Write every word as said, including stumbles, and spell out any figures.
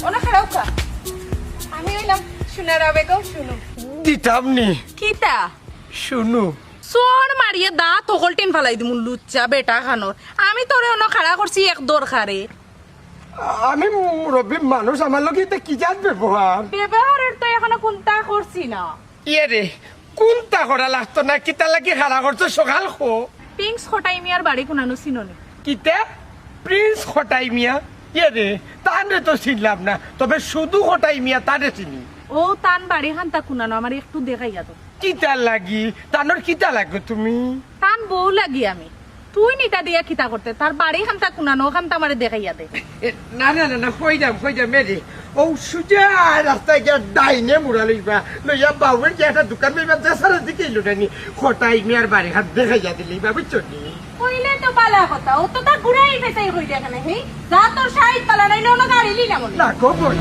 ওনা খারাপ কা? আমি অইলাম সোনারা বেগম, শুনো। দিতাম নি। কিতা? শুনো। চড় মারিয়া দাঁত হকলটিন ফালাই দিমু, লুচ্চা বেটা খানোর। আমি তোরে অনো খাড়া করছি এক দরকারে। আমি মুরব্বী মানুষ, আমার লগে ইতা কি জাত ব্যবহার? ব্যবহারের তো এখনো কুন্তা করছি না। ইয়ে রে, কুন্তা করা লাগতো না, কিতা লাগি খাড়া করছো সকাল খো? প্রিন্স খটাই মিয়ার বাড়ি কুনানো চিনো নি? কিতা? প্রিন্স খটাই মিয়া? ইয়ে রে, তানরে তো চিনলাম না, তবে শুধু খটাই মিয়া তারে চিনি। ও তান বাড়ি খান্তা কুনানো, আমার একটু দেখাইয়া তো। কিতা লাগি? তানর কিতা লাগো তুমি? তান বউ লাগি আমি। তুই নিতা দিয়া কিতা করতে? তার বাড়ি খান্তা কুনানো, খান্তা আমারে দেখাইয়া দে। এ, না, না, না, না, কইরাম, কইরাম, এ রে। ও সুজা রাস্তায় গিয়া ডাইনে মুড়া লইবা, লইয়া বাউয়ের গিয়া একটা দোকান লইবা, যে সারা দিকে ইলো ডাইনি। খটাই মিয়ার বাড়ি খান দেখাইয়া দিলে ইবা, বুঝছো নি? কইলে তো বালা কথা, ও তো তা ঘুরাই ফেসাই কই দেখে না, হেই? যা তোর সাইড বালা নাইলে অনো গাড়ি লিলাম অনে। না, খবর।